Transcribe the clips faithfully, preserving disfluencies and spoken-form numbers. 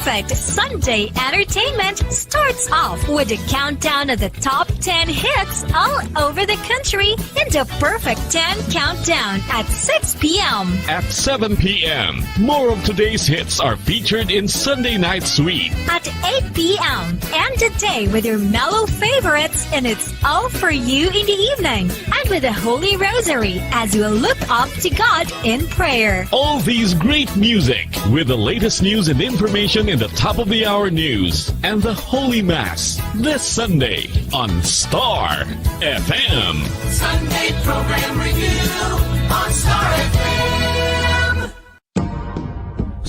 Perfect Sunday entertainment starts off with a countdown of the top ten hits all over the country in the Perfect ten Countdown at six p.m. At seven p.m., more of today's hits are featured in Sunday Night Sweet. At eight p.m., end the day with your mellow favorites, and it's all for you in the evening, and with the Holy Rosary as we look up to God in prayer. All these great music with the latest news and information in the top of the hour news and the Holy Mass this Sunday on Star F M. Sunday Program Review on Star F M.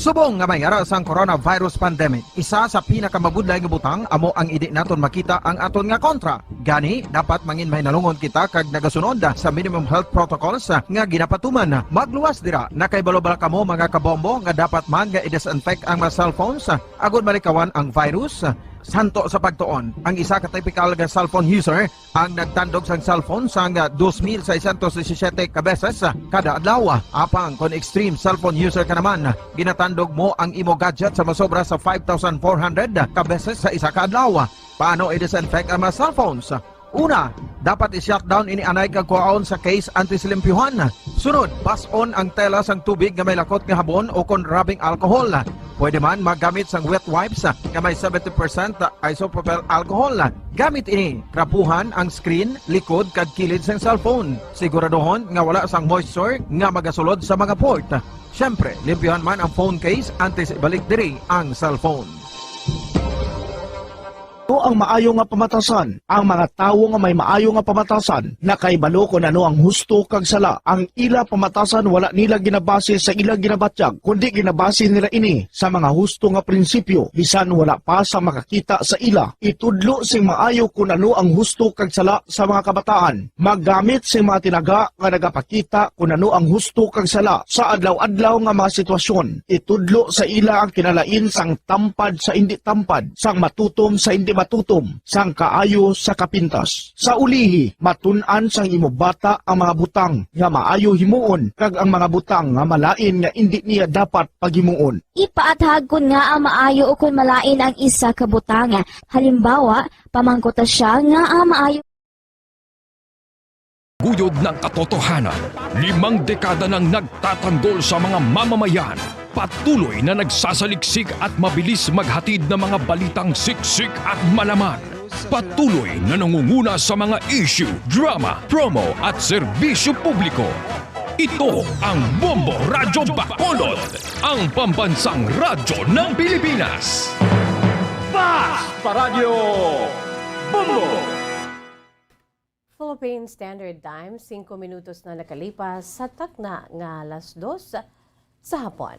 Subong nga may ara sang coronavirus pandemic, isa sa pinakamabudlay nga butang amo ang indi naton makita ang aton nga kontra. Gani, dapat mangin mahinalungon kita kag nagasunod sa minimum health protocols nga ginapatuman. Magluwas dira, nakaibalo bala kamo, mga kabombo, nga dapat man nga i-disinfect ang mga cellphones agud malikawan ang virus? Santo sa pagtuon, ang isa ka typical nga cellphone user ang nagtandog sang cellphone sang dos mil seiscientos disisiyete ka beses kada adlaw. Apang kon extreme cellphone user ka naman, ginatandog mo ang imo gadget sa masobra sa five thousand four hundred ka beses sa isa ka adlaw. Paano i-disinfect ang mga cellphones? Una, dapat i-shutdown ini anay kag kuhaon sa case antes limpyuhan. Sunod, bas-on ang tela sang tubig nga may lakot nga habon o kon rubbing alcohol. Pwede man magamit sang wet wipes nga may seventy percent isopropyl alcohol. Gamit ini, trapuhan ang screen, likod, kag kilid sang cellphone. Siguraduhon nga wala sang moisture nga magasulod sa mga port. Siyempre, limpyuhan man ang phone case antes ibalik diri ang cellphone. Ano ang maayo nga pamatasan? Ang mga tawo nga may maayo nga pamatasan nakahibalo kon ano ang husto kag sala. Ang ila pamatasan wala nila ginabase sa ila ginabatyag, kundi ginabase nila ini sa mga husto nga prinsipyo. Bisan wala pa sa makakita sa ila, itudlo sing maayo kon ano ang husto kag sala sa mga kabataan. Maggamit sing mga tinaga nga nagapakita kon ano ang husto kag sala sa adlaw-adlaw nga mga sitwasyon. Itudlo sa ila ang kinalain sang tampad sa indi tampad, sang matutom sa indi matutom, sang kaayo sa kapintas. Sa ulihi, matun-an sang imo bata ang mga butang nga maayo himuon kag ang mga butang nga malain nga indi niya dapat paghimuon. Ipaathag kon ngaa maayo ukon malain ang isa ka butang. Halimbawa, pamangkuta sia ngaa maayo. Guyod ng katotohanan, limang dekada nang nagtatanggol sa mga mamamayan, patuloy na nagsasaliksik at mabilis maghatid ng mga balitang siksik at malaman, patuloy na nangunguna sa mga issue, drama, promo at serbisyo publiko. Ito ang Bombo Radyo Bacolod, ang pambansang radyo ng Pilipinas. Fast Paradyo Bombo! Philippine Standard Time, singko minutos na nakalipas sa takna nga alas dos sa hapon.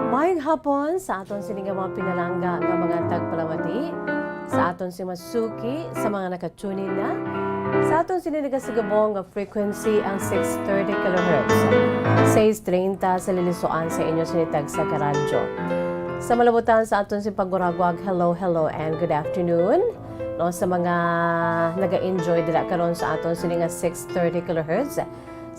Maayong hapon sa aton sini nga mga pinalangga nga mga tagpalamati, sa aton sini masuki, sa mga naka-tune in na, sa aton sini nagasigubong nga frequency ang six thirty kilohertz, sais treinta sa Lilisuan sa inyo sini tagsa ka radyo. Sa malabutan sa aton sini paguragwag, hello, hello, and good afternoon. No, sa mga naga-enjoy dira karon sa aton sini nga six thirty kilohertz,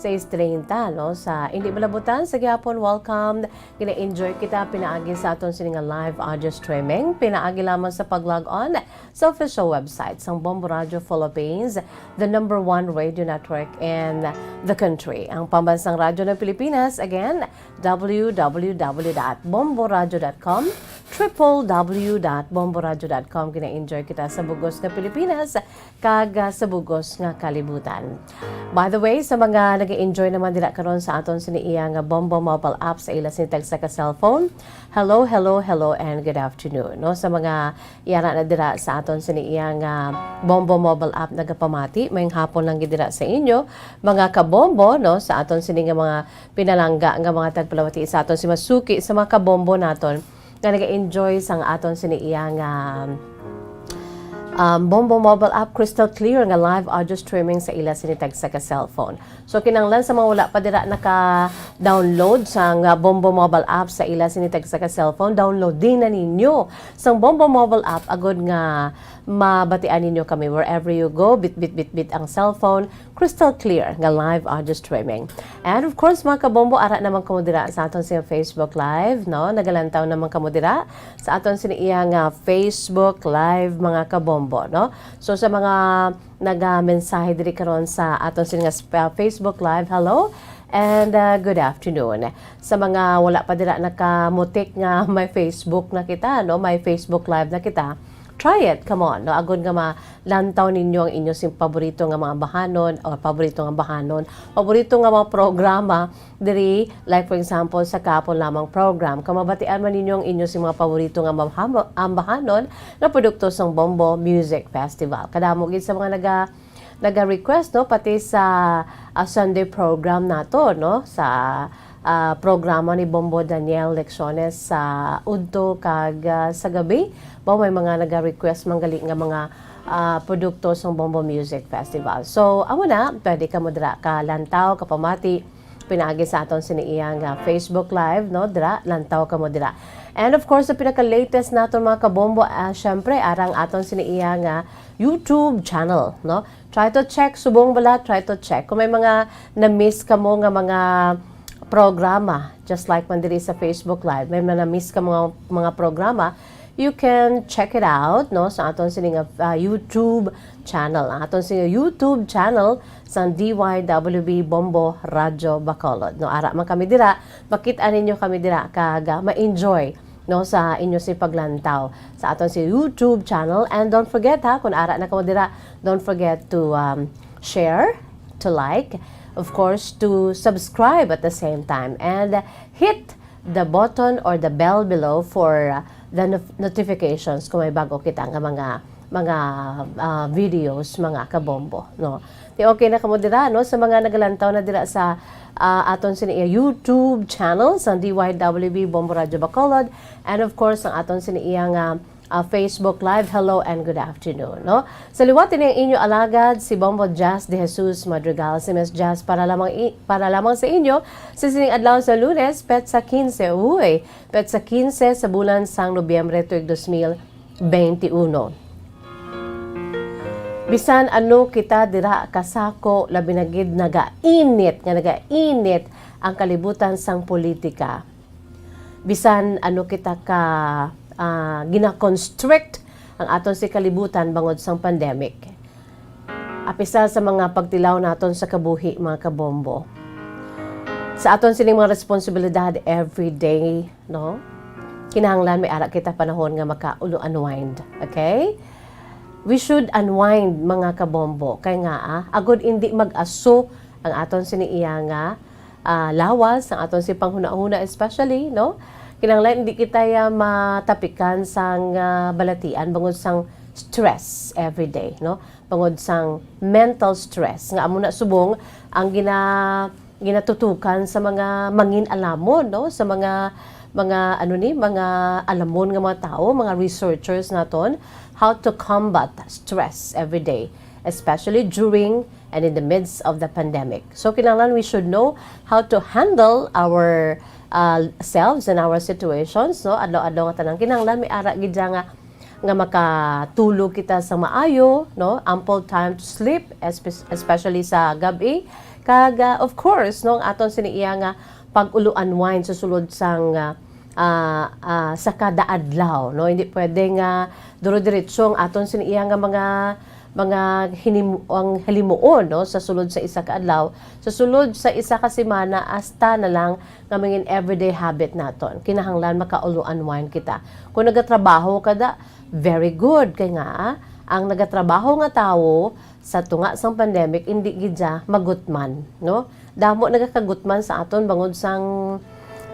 sais treinta, no, sa indi malabutan sa gihapon, welcome. Gina-enjoy kita pinaagi sa aton sini nga live audio streaming, pinaagi lamang sa pag-log on sa official website sang Bombo Radyo Philippines, the number one radio network in the country. Ang pambansang radyo ng Pilipinas, again, w w w dot bombo radyo dot com, triple w dot bombo radyo dot com. Gina-enjoy kita sa bugos nga Pilipinas kag, ah, sa bugos nga kalibutan. By the way, sa mga nag-enjoy naman dira karon sa aton sini iya nga Bombo mobile app sa ila sini tagsa ka cellphone, hello, hello, hello, and good afternoon, no? Sa mga yara na dira sa aton sini iya nga Bombo mobile app nagapamati, maayong hapon lang gid dira sa inyo, mga kabombo, no? Sa aton sini nga mga pinalangga nga mga tagpalamati, sa aton sini masuki sa mga kabombo naton nga naga-enjoy sang aton sini iya nga, um, Bombo Mobile App crystal clear nga live audio streaming sa ila sini tagsa ka cellphone. So, kinahanglan sa mga wala pa dira naka-download sang, uh, Bombo Mobile App sa ila sini tagsa ka cellphone, download din na ninyo sang Bombo Mobile App agud nga mabatian ninyo kami wherever you go, bit, bit, bit, bit ang cellphone, crystal clear nga live audio streaming. And of course, mga kabombo, ara naman kamo dira sa aton sa Facebook Live, no? Nagalantaw naman kamo dira sa aton sini iya nga Facebook Live, mga kabombo, no? So, sa mga nagamensahe diri karon sa aton sini nga sp-, Facebook Live, hello and, uh, good afternoon. Sa mga wala pa dira nakamutik nga may Facebook na kita, no? May Facebook Live na kita. Try it, come on, no? Agod nga malantaw ninyo ang inyo sing paborito nga mga bahanon, o paborito nga bahanon, paborito nga mga programa diri, like for example, sa kahapon lamang program, kung mabatian man ninyo ang inyo sing mga paborito nga mga bahamo-, ang bahanon nga produkto sang Bombo Music Festival. Kadamo gid sa mga naga-, naga-request, no, pati sa, ah, Sunday program nato, no, sa, ah, programa ni Bombo Daniel Lecciones sa udto kag, ah, sa gabi. Ba, may mga naga-request man gali nga mga, ah, produkto sang Bombo Music Festival. So, amo na, pwede kamo dira kalantaw, kapamati, pinaagi sa aton sini iya nga Facebook Live, no? Dira, lantaw kamo dira. And of course, sa pinaka-latest naton, mga kabombo, ah, syempre, ara ang aton sini iya nga YouTube channel, no? Try to check, subong bala, try to check. Kung may mga na-miss kamo nga mga programa, just like man diri sa Facebook Live, may mga na-miss ka mga, mga programa, you can check it out, no, sa aton sini nga, ah, YouTube channel. Ang aton sini nga YouTube channel sang D Y W B Bombo Radyo Bacolod. No, ara man kami dira, makit-an ninyo kami dira kag, ah, ma-enjoy, no, sa inyo sing paglantaw sa aton sini YouTube channel. And don't forget, ha, kung ara na kamo dira, don't forget to, um, share, to like, of course, to subscribe at the same time, and hit the button or the bell below for, uh, the no-, notifications kung may bago kita nga mga, mga, uh, videos, mga kabombo, no? Di okay na kamo dira, no? Sa mga nagalantaw na dira sa, uh, aton sini iya YouTube channel, sa D Y W B Bombo Radyo Bacolod, and of course, ang aton sini iya nga, uh, Facebook Live. Hello and good afternoon, no? Sa liwat ini ang inyo alagad, si Bombo Jazz de Jesus Madrigal, si Miss Jazz para lamang i-, para lamang sa inyo sa sining adlaw sa Lunes, petsa quince, uy, petsa quince sa bulan sang Nobyembre tuig dos mil bente uno. Bisan ano kita dira kasako, labi na gid nagainit nga nagainit ang kalibutan sang politika. Bisan ano kita ka, ah, gina-constrict ang aton si kalibutan bangod sang pandemic. Apisal sa mga pagtilaw naton sa kabuhi, mga kabombo. Sa aton sining mga responsibilidad every day, no? Kinahanglan may ara kita panahon nga maka-ulo unwind, okay? We should unwind, mga kabombo, kay nga, ah, agod indi mag-aso ang aton sini iya nga, ah, lawas, ang aton si panghunahuna especially, no? Kinahanglan hindi kita ya matapikan sang, ah, balatian bangod sang stress every day, no? Bangod sang mental stress nga amo na subong ang gina-, ginatutukan sa mga mangin-alamon, no? Sa mga, mga, ano ni, mga alamon nga mga tawo, mga researchers naton, how to combat stress every day, especially during and in the midst of the pandemic. So, kinahanglan we should know how to handle our, uh, selves and our situations, no? Adlaw-adlaw nga tanan, kinahanglan may ara gid dya nga, nga makatulog kita sa maayo, no? Ample time to sleep, espe-, especially sa gab-i. Kag, uh, of course, no, ang aton sini iya nga pag-ulo unwind sa sulod sang, uh, ah, ah, sa kada adlaw, no? Hindi pwede nga duro-diretso ang aton sini iya nga mga, mga hinim-, ang halimuon, no? Sa sulod sa isa ka adlaw, sa sulod sa isa ka semana, hasta na lang nga mangin everyday habit naton. Kinahanglan makaulo unwind kita. Kung nagatrabaho ka da, very good. Kay nga, ah, ang nagatrabaho nga tawo, sa tunga sang pandemic, indi gid siya magutman, no? Damo nagakagutman sa aton bangod sang,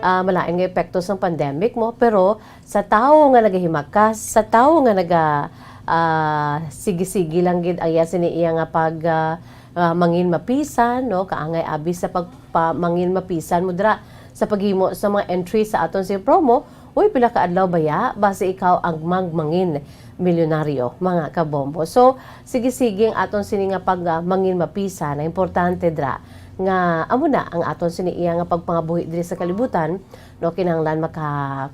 ah, malain nga epekto sang pandemic mo, pero sa tawo nga nagahimakas, sa tawo nga naga, ah, sige-sige lang gid ang iya sini iya nga pag, ah, ah, mangin mapisan, no? Kaangay abi sa pagpa-, mangin mapisan mo dira sa paghimo sa mga entry sa aton sa promo, uy, pila ka adlaw baya? Basi ikaw ang magmangin. milyonaryo, mga kabombo. So, sige-sige ang aton sini nga pag, ah, mangin mapisan, ang importante dra nga amo na ang aton sini iya nga pagpangabuhi diri sa kalibutan, no, kinahanglan maka-,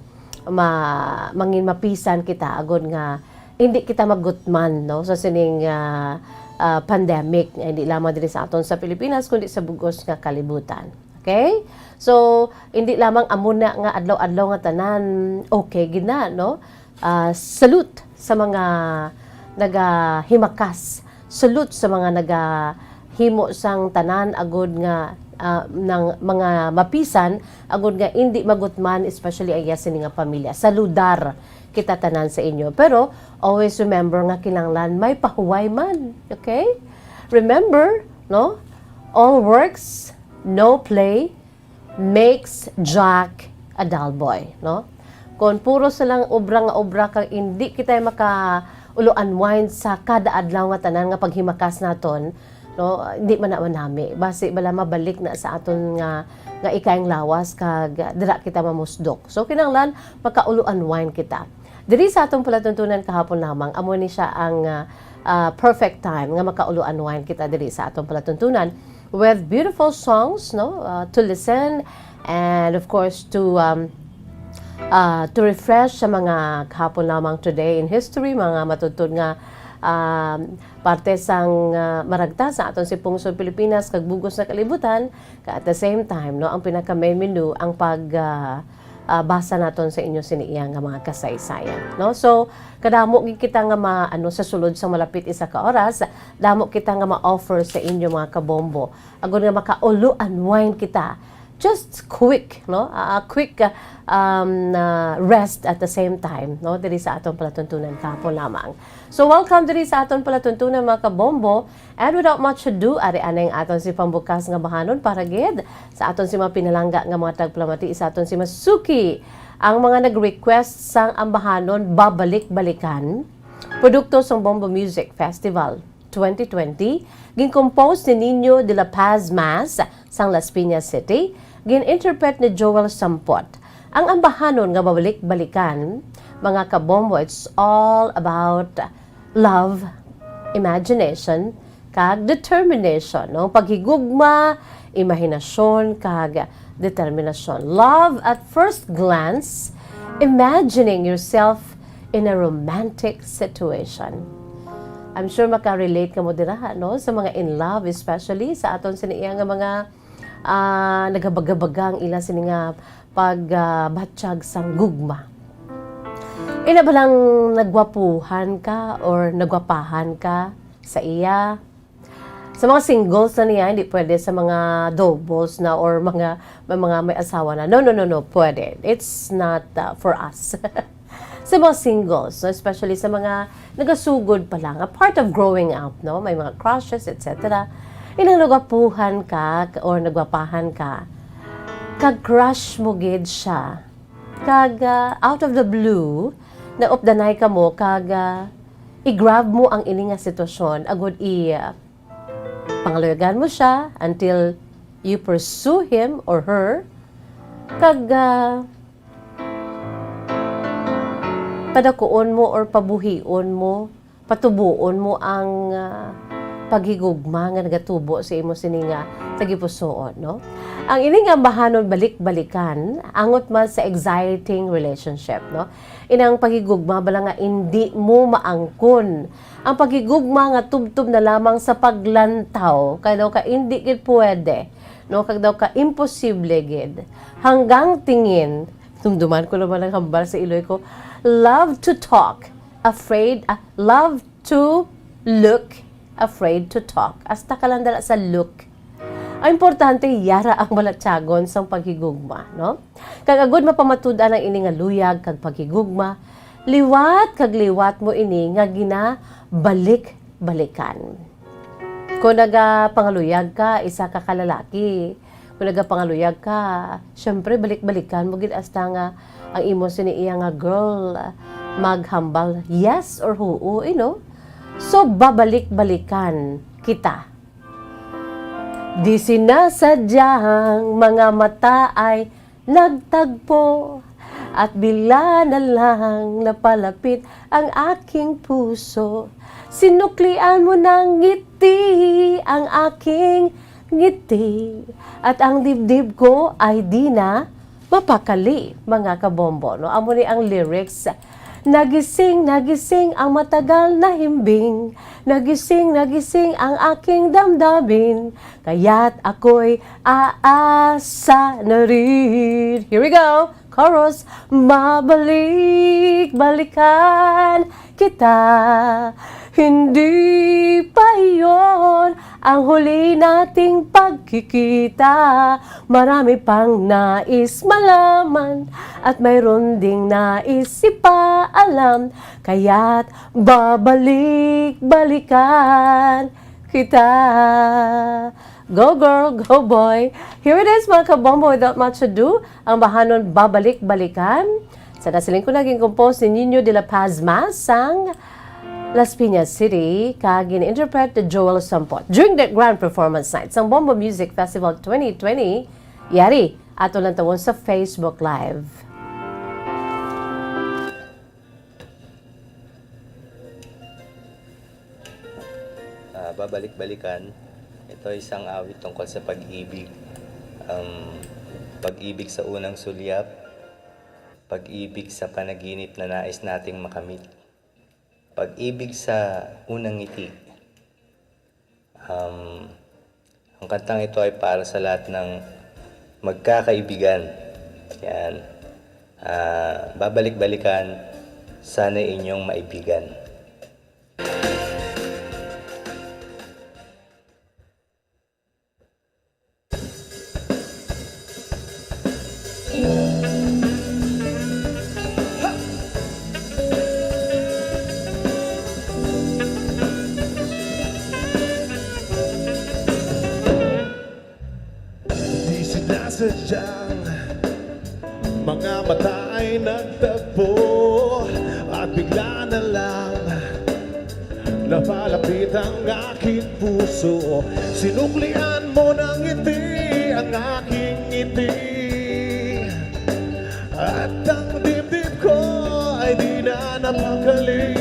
ma-, mangin mapisan kita agod nga hindi kita magutman, no, sa sining, ah, ah, pandemic, nga hindi lamang diri sa aton sa Pilipinas, kundi sa bug-os nga kalibutan. Okay? So, hindi lamang amo na nga adlaw-adlaw nga tanan, okay gid na, no? Ah, salute sa mga nagahimakas, salute sa mga nagahimo sang tanan agud nga, ah, nang mga mapisan, agud nga indi magutman, especially ang iya sini nga pamilya. Saludar kita tanan sa inyo. Pero always remember nga kinahanglan may pahuway man, okay? Remember, no? All works, no play, makes Jack a dull boy, no? Kon puro sa lang obra nga obra kag indi kita maka-ulo unwind sa kada adlaw nga tanan nga paghimakas naton, no? Hindi man na manami. Basi bala mabalik na sa aton nga, nga ikayang lawas kag dira kita mamusdok. So, kinahanglan maka-ulo unwind kita. Diri sa aton palatuntunan kahapon lamang, amo ni siya ang, ah, ah, perfect time nga maka-ulo unwind kita diri sa aton palatuntunan with beautiful songs, no, uh, to listen, and of course to, um, uh, to refresh sa mga kahapon lamang, today in history, mga matudtod nga, um, parte sang, uh, maragta sa aton si Pungsod Pilipinas kag bug-os nga kalibutan. Ka-, at the same time, no, ang pinaka main menu ang pag, uh, uh, basa naton sa inyo sini iya nga mga kasaysayan, no? So, kadamo gid kita nga ma-, ano, sa sulod sa malapit isa ka oras, damo kita nga ma-offer sa inyo, mga kabombo. Agod nga maka-ulo unwind kita. Just quick, no? A, a quick, uh, um, uh, rest at the same time, no? Diri sa atong palatuntunan kahapon lamang. So, welcome diri sa aton palatuntunan, mga kabombo. And without much ado, ari anay ang aton si pambukas nga bahanon para gid sa aton si mga pinalangga nga mga tagpalamati, sa aton si masuki ang mga nag-request sang ambahanon Babalik-balikan, produkto sang Bombo Music Festival twenty twenty, gin-compose ni Nino de la Paz Mas sang Las Piñas City, gin-interpret ni Joel Sampot. Ang ambahanon nga Babalik-balikan, mga kabombo, it's all about love, imagination, kag determination, no? Paghigugma, imahinasyon, kag determinasyon. Love at first glance, imagining yourself in a romantic situation. I'm sure maka-relate kamo dira, no? Sa mga in love, especially sa aton sini iya nga mga, ah, nagabagabaga ang ila sini nga pag, ah, batyag sang gugma. Ina ba lang nagwapuhan ka or nagwapahan ka sa iya? Sa mga singles na niya, hindi pwede sa mga doubles na or mga, may mga may asawa na. No, no, no, no, pwede. It's not, uh, for us. Sa mga singles, no, especially sa mga nagasugod pa lang, a part of growing up, no, may mga crushes, et cetera. Inang nagwapuhan ka or nagwapahan ka, kag crush mo gid siya. Kag, ah, out of the blue, naupdanay kamo kag, ah, i-grab mo ang ini nga sitwasyon agud i, ah, pangaluyagan mo siya until you pursue him or her. Kag, ah, padakuon mo or pabuhion mo, patuboon mo ang, ah, paghigugma nga nagatubo sa imo sini nga tagipusoon, no? Ang ini nga ambahanon balik-balikan, angot man sa exciting relationship, no? Inang paghigugma bala nga indi mo maangkon. Ang paghigugma nga tubtob na lamang sa paglantaw, kay daw ka indi gid pwede, no? Kag daw ka imposible gid. Hanggang tingin, dumduman ko naman ang hambal sa iloy ko, love to talk, afraid, ah, love to look, afraid to talk. Hasta ka lang dala sa look. Ang importante, yara ang balatyagon sang paghigugma, no? Kag agud mapamatud-an ang ini nga luyag kag paghigugma, liwat kag liwat mo ini nga ginabalik-balikan. Kung nagapangaluyag ka, isa ka kalalaki, kung nagapangaluyag ka, syempre, balik-balikan mo gid hasta nga ang imo sini iya nga girl, ah, maghambal yes or huo, you know? So, babalik-balikan kita. Di sinasadyang mga mata ay nagtagpo. At bila na lang napalapit ang aking puso, sinuklian mo ng ngiti ang aking ngiti. At ang dibdib ko ay di na mapakali, mga kabombo, no? Amo ni ang lyrics. Nagising, nagising ang matagal na himbing. Nagising, nagising ang aking damdamin. Kaya't ako'y aasa na rin. Here we go! Chorus, mabalik-balikan kita. Hindi pa iyon ang huli nating pagkikita. Marami pang nais malaman at mayroon ding nais ipaalam. Kaya't babalik-balikan kita. Go girl, go boy. Here it is, mga kabombo, without much ado, ang bahanon babalik-balikan. Sa nasiling ko na ginkompose ni Nino de la Pazma sang Las Piñas City, kag gin-interpret ni Joel Sampot during the grand performance night sang Bombo Music Festival twenty twenty. Yari, ato lang tawon sa Facebook Live. Ah, babalik-balikan. Ito ay isang awit tungkol sa pag-ibig. Um, pag-ibig sa unang sulyap, pag-ibig sa panaginip na nais nating makamit, pag-ibig sa unang ngiti. Um, ang kantang ito ay para sa lahat ng magkakaibigan. Yan. Ah, babalik-balikan, sana inyong maibigan. Di sinasadyang mga mata ay nagtagpo at bigla na lang napalapit ang aking puso. Sinuklian mo ng ngiti ang aking ngiti at ang dibdib ko ay di na napakali.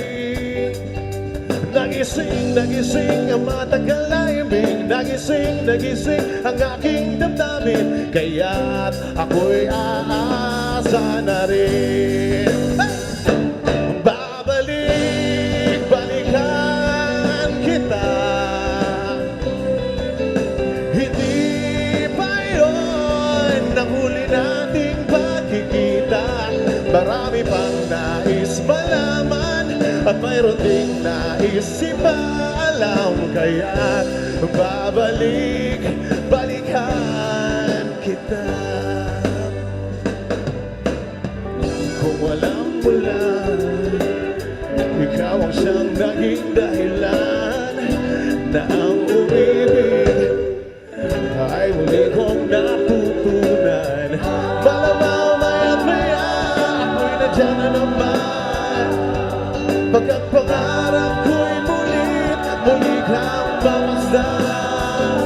Nagising, nagising ang matagal na himbing. Nagising, nagising ang aking damdamin. Kaya't ako'y aasa na rin. Hey! Babalik-balikan kita. Hindi pa yun ang huli nating pagkikita. Marami pang nais malaman at mayroon ding nais ipaalam. Kaya babalik-balikan kita. Kung alam mo lang, ikaw ang siyang naging dahilan na ang umibig ay muli kong natutunan. Malamang maya't maya, ako'y nandiyan na naman. Pagkat pangarap ko'y muli, muli kang mamasdan.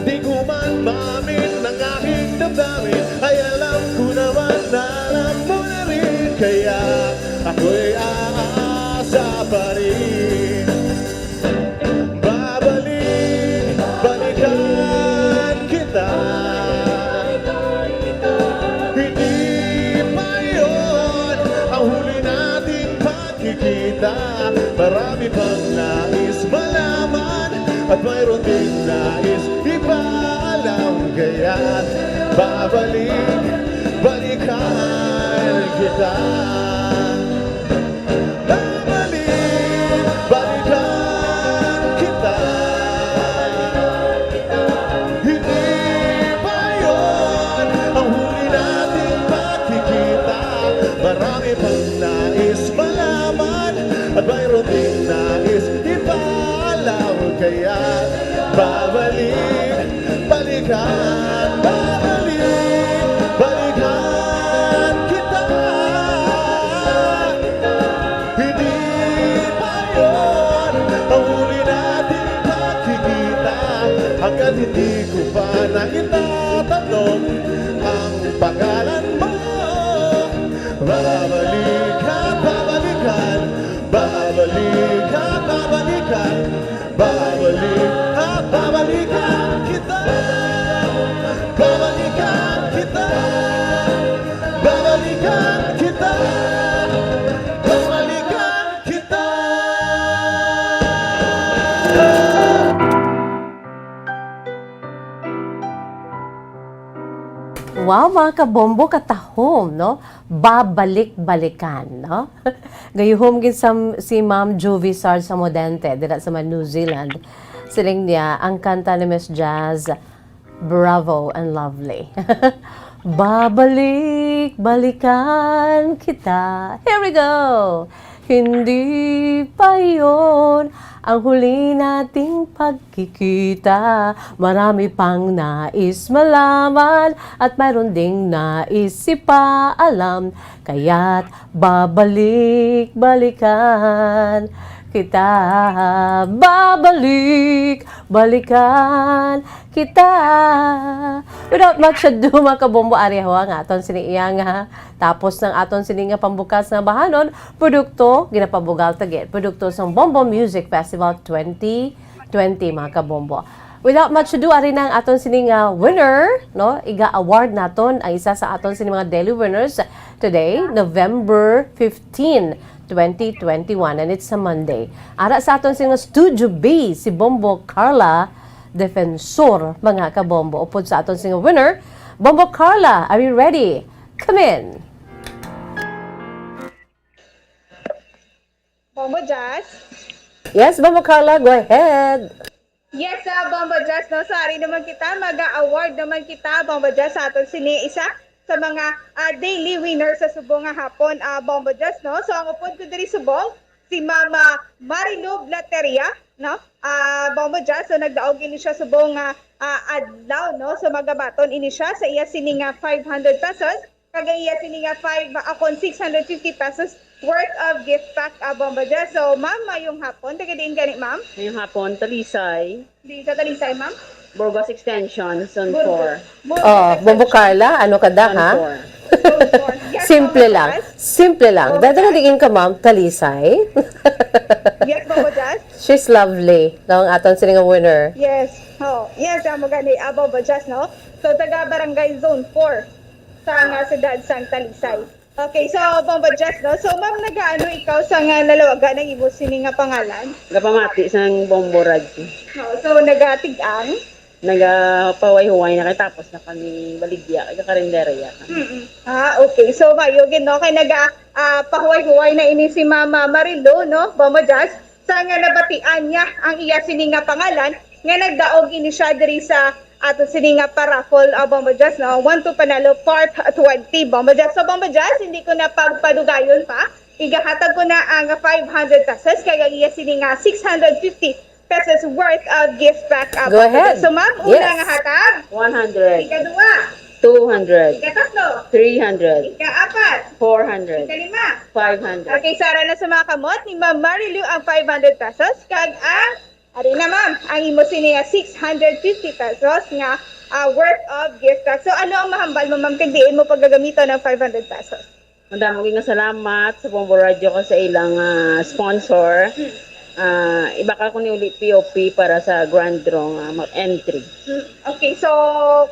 Di ko man maamin ang aking damdamin, ay alam ko naman na alam mo na rin. Kaya ako'y aasa pa rin. Babalik, balikan kita. Hindi pa yun ang huli nating pagkikita. Marami pang nais malaman at mayroon ding nais ipaalam. Kaya babalik, balikan kita. Babalik, balikan kita. Hindi pa yun ang huli nating pagkikita. Marami pang nais malaman at mayroon ding nais ipaalam. Kaya babalik, balikan, babalik, balikan kita. Hindi pa yun ang huli nating pagkikita. Hanggat hindi ko pa na itatanong ang pangalan mo, Wow, mga kabombo, katahom, no? Babalik-balikan, no? Gayuhom gid sa, si Ma'am Juvie Sarge Samodente, dira sa New Zealand. Siling niya, ang kanta ni Miss Jazz, bravo and lovely. Babalik-balikan kita. Here we go! Hindi pa yon ang huli nating pagkikita. Marami pang nais malaman at mayroon ding nais ipaalam. Kaya't babalik-balikan kita. Babalik-balikan kita. Without much ado, mga kabombo, ari ho ang aton sini iya nga tapos ng aton sini nga pambukas nga bahanon, produkto, ginapabugal ta gid, produkto sang Bombo Music Festival twenty twenty, mga kabombo. Without much ado, ari na ang aton sini nga winner, no? Iga-award naton ang isa sa aton sini mga daily winners today, November fifteen, twenty twenty-one, and it's a Monday. Ara sa aton sini nga Studio B, si Bombo Carla Defensor, mga kabombo. Upod sa aton sini nga winner, Bombo Carla, are you ready? Come in. Bombo Jazz? Yes, Bombo Carla, go ahead. Yes, ah, Bombo Jazz, no? So, ari naman kita, mag-award naman kita, Bombo Jazz, sa aton sini isa sa mga, ah, daily winner sa subong nga hapon, ah, Bombo Jazz, no? So, ang upod ko diri subong, si Mama Marilu Blateria, no? Ah, Bombo Jazz, so nagdaog ini siya subong nga, ah, adlaw, no? So, magabaton ini siya sa iya sini nga five hundred pesos. Kag ang iya sini nga five, ah, kon six hundred fifty pesos worth of gift pack, ah, Bombo Jazz. So, ma'am, mayong hapon. Taga diin gani, ma'am? Mayong hapon, Talisay. Di sa Talisay, ma'am? Burgos Extension, Zone Burgos. four. Burgos Oh, Bombo Extension. Carla, ano ka da, Zone ha? four. Zone four. Yes, Simple Bombo lang. Jazz. Simple lang. Bombo Dada Jazz. Diin ka, ma'am? Talisay? Yes, Bombo Jazz. She's lovely. No, ang aton sini nga winner. Yes. Oh, yes, amo gani, ah, Bombo Jazz, no? So, taga Barangay Zone four. Sa nga siyudad sang Talisay. Okay, so, Bombo Jazz, no? So, ma'am, nagaano ikaw sa nga nalawagan ang imo sini nga pangalan? Gapamati sang Bombo Radyo. No, so, nagatig-ang? Nagapahuway-huway na kay tapos na kami baligya, kay karinderya kami. Mm-mm. Ah, okay. So, mayo gid, no? Kay naga, ah, pahuway-huway na ini si Mama Marilu, no? Bombo Jazz, sa nga nabatian niya ang iya sini nga pangalan, nga nagdaog ini siya diri sa ato sini nga paraffle, ah, Bombo Jazz, no? One to Panalo Part twenty, Bombo Jazz. So, Bombo Jazz, hindi ko na pagpadugayon pa. Igahatag ko na ang five hundred pesos, kay ang iya sini nga six hundred fifty pesos worth of gift pack, ah, Go Bombo ahead. Jazz. So, ma'am, una Yes. nga hatag. One hundred. Ikaduha. Two hundred. Ikatatlo. Three hundred. Ikaapat. Four hundred. Ikalima. Five hundred. Okay, sara na sa mga kamot ni Ma'am Marilu ang five hundred pesos. Kag ang, ari na, ma'am, ang imo sini nga six hundred fifty pesos nga, ah, worth of gift pack. So, ano ang mahambal mo, ma'am, kag diin mo pagagamiton ang five hundred pesos? Madamo gid nga salamat sa Bombo Radyo ko sa ilang, ah, sponsor. Ah, ibakal ko ni uli P O P para sa grand draw nga mag-entry. Mm, okay, so,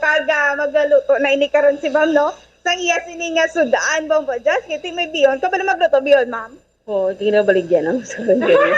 kag, ah, magaluto na ini karon si ma'am, no? Sang iya sini nga sud-an, Bombo Jazz, kay ti may bihon. Ka ba na magluto bihon, ma'am? Oo, kinabaligyan ang sa karinderya.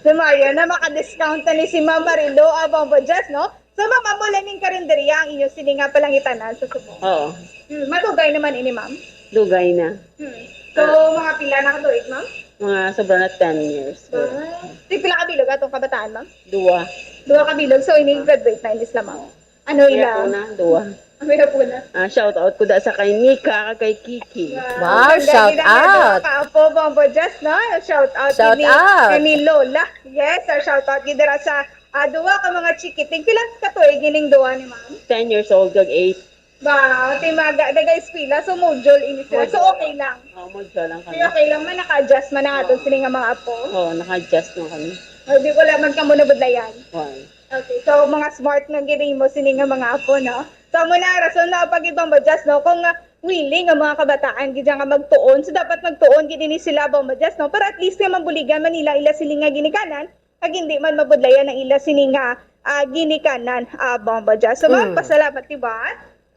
Lumayo na, maka-discount na ni si Ma'am Marilu, ah, Bombo Jazz, no? So, ma'am, amo lang ning karinderya ang inyo sini nga palangitanan sa Subo? Oo. Hmm, madugay naman ini, ma'am? Dugay na. Hmm. So, Ah. mga pila na ka tuig, ma'am? Mga sobra na ten years. Ah. Di pila ka bilog atong kabataan, ma'am? Dua. Dua ka bilog. So, ini graduate na ini sila, ma'am? Ano Kaya ila? po na, dua. Ang may hapon na. Ah, shout out ko da sa kay Nika, kay Kiki. Wow, Ang shout ganda nga out. Dua ka apo, Bombo Jazz, no? Shout out Shout ni, out. ni Lola. Yes, ah, shout out gid dira sa, ah, dua ka mga chikiting. Pila ka tuig ining dua ni ma'am? Ten years old, kag eight. Ba, timaga, nag-eskwela, so module ini sila. So, Module. okay lang. Oh, module lang kami. Okay, okay lang man, naka-adjust man ang aton Oo. sini nga mga apo. Oo, naka-adjust na kami. O, di wala man kamo nabudlayan. Why? Okay, so mga smart nga gid mo sini nga mga apo, no? So, amo na ang rason na pag ibang madyas, no? Kung, ah, willing ang mga kabataan gid nga magtuon, so dapat magtuon gid ini sila, bang madyas, no? Para at least nga mabuligan man nila ila sini nga ginikanan, kag hindi man mabudlayan ang ila sini nga, ah, ginikanan, ah, bang madyas. So, ma'am, Mm. pasalamat, diba?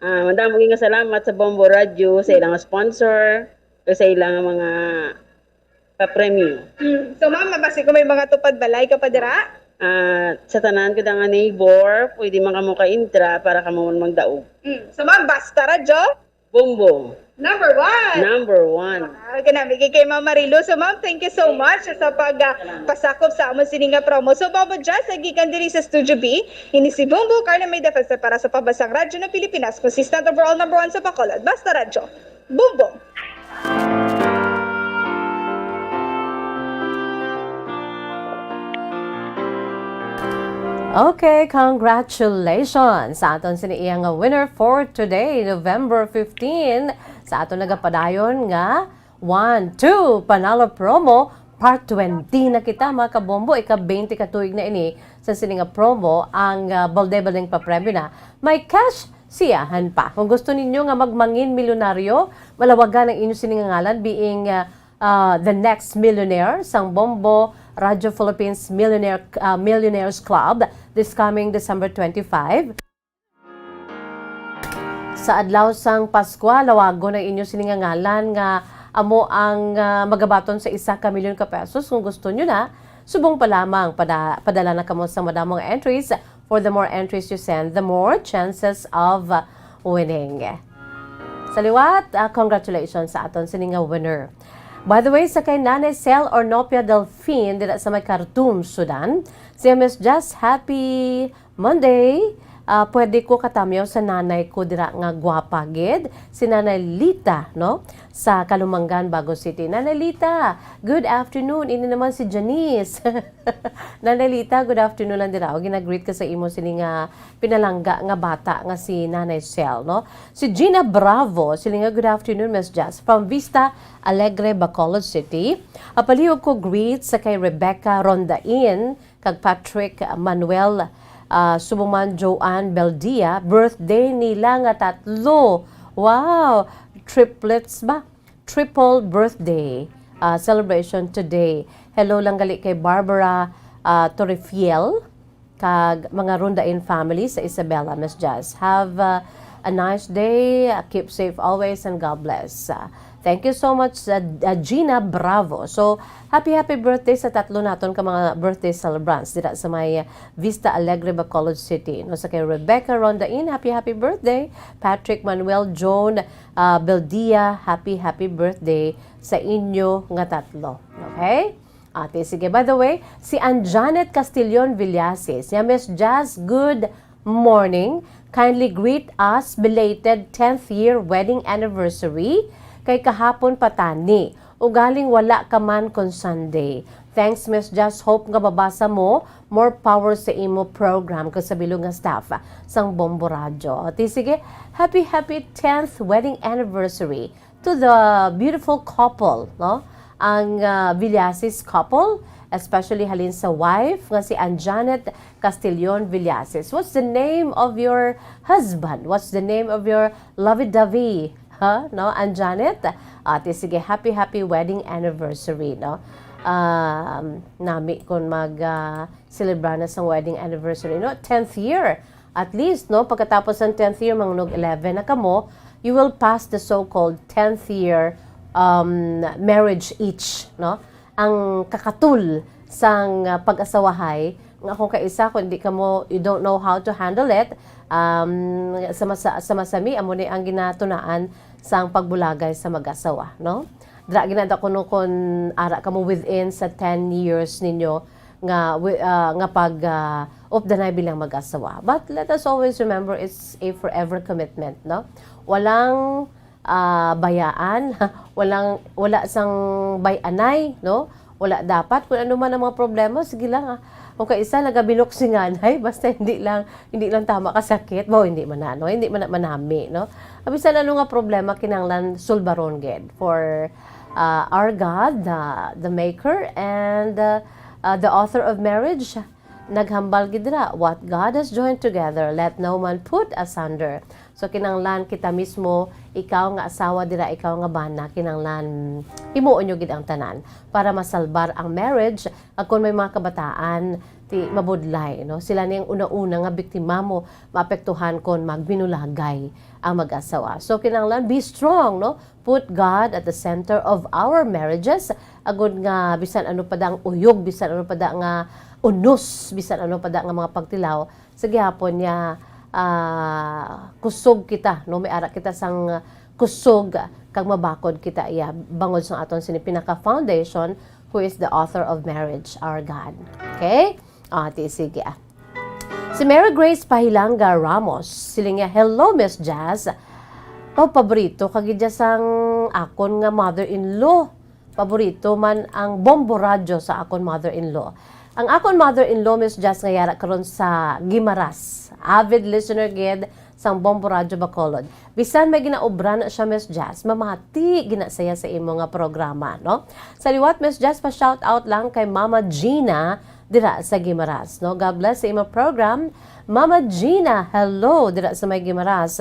Ah, madamo gid nga salamat sa Bombo Radyo, sa ilang sponsor, sa ilang mga kapremyo. Mm. So, ma'am, mabasi ko may mga tupad balay ka pa dira? At sa tanan gid nga neighbor, pwede man kamo ka-intra para kamo man magdaog. Mm. So, ma'am, basta radyo? Bombo. Number one. Number one. Wow, kanami kay Ma'am Marilu. So, ma'am, thank you so much sa pag, ah, pasakop sa amon sini nga promo. So, Bombo Jazz, gikan diri sa Studio B, ini si Bombo Carla May Defensa para sa Pambansang Radyo ng Pilipinas, consistent overall number one sa Bacolod. Basta Radyo. Bombo. Okay, congratulations sa aton sini iya nga winner for today, November fifteen, sa aton nagapadayon nga One, Two Panalo Promo, Part twenty na kita, mga kabombo. Ika-twenty ka tuig na ini sa sini nga promo. Ang, ah, balde-baldeng papremyo na may cash siyahan pa. Kung gusto ninyo nga magmangin milyonaryo, malawagan ang inyo sini nga ngalan being, ah, ah, the next millionaire sang Bombo Radio Philippines Millionaire, ah, Millionaires Club this coming December twenty-five. Sa adlaw sang Paskwa, lawagon ang inyo sini nga ngalan nga amo ang, ah, magabaton sa isa ka milyon ka pesos. Kung gusto nyo na, subong pa lamang, pada-, padala na kamo sa madamo nga entries. For the more entries you send, the more chances of, uh, winning. Sa liwat, uh, congratulations sa aton sini nga winner. By the way, sa kay Nanay Cel Ornopia Delfin, dira sa may Khartoum, Sudan, siya, Miss Jazz, happy Monday. Ah, pwede ko katamyaw sa nanay ko dira nga gwapa gid, si Nanay Lita, no? Sa Kalumangan, Bago City. Nanay Lita, good afternoon. Ini naman si Janice. Nanay Lita, good afternoon lang dira. O, ginagreet ka sa imo sini nga pinalangga nga bata nga si Nanay Cel, no? Si Gina Bravo, siling nga, "Good afternoon, Miss Jazz. From Vista Alegre, Bacolod City." Apalihog ko greet sa kay Rebecca Rondain kag Patrick Manuel, ah, subong man Joanne Beldia, birthday nila nga tatlo. Wow! Triplets ba? Triple birthday, ah, celebration today. Hello lang gali kay Barbara, ah, Torrefiel kag mga Rondain family sa Isabela, Miss Jazz. Have, uh, a nice day, uh, keep safe always, and God bless. Uh, thank you so much, uh, uh, Gina Bravo. So, happy, happy birthday sa tatlo naton ka mga birthday celebrants dira sa may, uh, Vista Alegre, Bacolod City. No, sa kay Rebecca Rondain, happy, happy birthday. Patrick Manuel Joan, uh, Beldia, happy, happy birthday sa inyo nga tatlo. Okay? Ate, sige. By the way, si Ann Janet Castillon Villasis, niya, "Miss Jazz, good morning. Kindly greet us belated tenth year wedding anniversary. Kay kahapon pa tani. Ugaling wala ka man kon Sunday. Thanks, Miss Jazz. Hope nga mabasa mo. More power sa imo program," kag sa bilog nga staff sang Bombo Radyo. Ate, sige. Happy, happy tenth wedding anniversary to the beautiful couple, no? Ang, ah, Villasis couple, especially halin sa wife nga si Ann Janet Castillon Villasis. What's the name of your husband? What's the name of your lovey-dovey? Ha? No, Ann Janet? Ate, sige, happy, happy wedding anniversary, no? Um, nami kon mag, ah, celebrar na sang wedding anniversary, no? Tenth year. At least, no, pagkatapos ng tenth year, mangunog eleven na kamo, you will pass the so-called tenth year, um, marriage itch, no? Ang kakatul sang, uh, pag-asawahay, nga kung kaisa, kung di kamo, you don't know how to handle it, um, sa masa-, sa masami, amo ni ang ginatunaan sang pagbulagay sa mag-asawa, no? Dira ginada kuno kung ara kamo within sa ten years ninyo, nga wi-, ah, nga pag, ah, updanay bilang mag-asawa. But let us always remember, it's a forever commitment, no? Walang, ah, bayaan, walang, wala sang bay-anay, no? Wala dapat. Kung ano man ang mga problema, sige lang, ah. Kung kaisa nagabinok si nganay, basta hindi lang, hindi lang tama kasakit, bo, hindi man na, no? Hindi man na manami, no? Bisan ano nga problema, kinahanglan sulbaron gid for, uh, our God, the, the maker and, uh, uh, the author of marriage, naghambal gid dira, "What God has joined together, let no man put asunder." So, kinahanglan kita mismo, ikaw nga asawa dira, ikaw nga bana, kinahanglan himuon nyo gid ang tanan para masalbar ang marriage. Ag kon may mga kabataan, ti mabudlay, no? Sila ni ang una-una nga biktima mo maapektuhan kon magbinulagay ang mag-asawa. So, kinahanglan, be strong, no? Put God at the center of our marriages, agud nga bisan ano pa da ang uyog, bisan ano pa da nga, unos, bisan ano pa da nga mga pagtilaw, sa gihapon niya, ah, kusog kita, no? May ara kita sang kusog kag mabakod kita iya bangod sa aton sini pinaka-foundation, who is the author of marriage, our God. Okay? Ah, ti, sige, ah. Si Mary Grace Pahilanga Ramos, siling niya, "Hello, Miss Jazz. Oh, paborito ka gid sang akon nga mother-in-law. Paborito man ang Bombo Radyo sa akon mother-in-law. Ang akon mother-in-law, Miss Jazz, nga yara karon sa Guimaras. Avid listener gid sang Bombo Radyo Bacolod. Bisan may ginaobra na siya, Miss Jazz, mamati gina siya sa imo nga programa, no?" Sa liwat, Miss Jazz, pa-shout out lang kay Mama Gina dira sa Guimaras, no? God bless sa imo program. Mama Gina, hello, dira sa may Guimaras.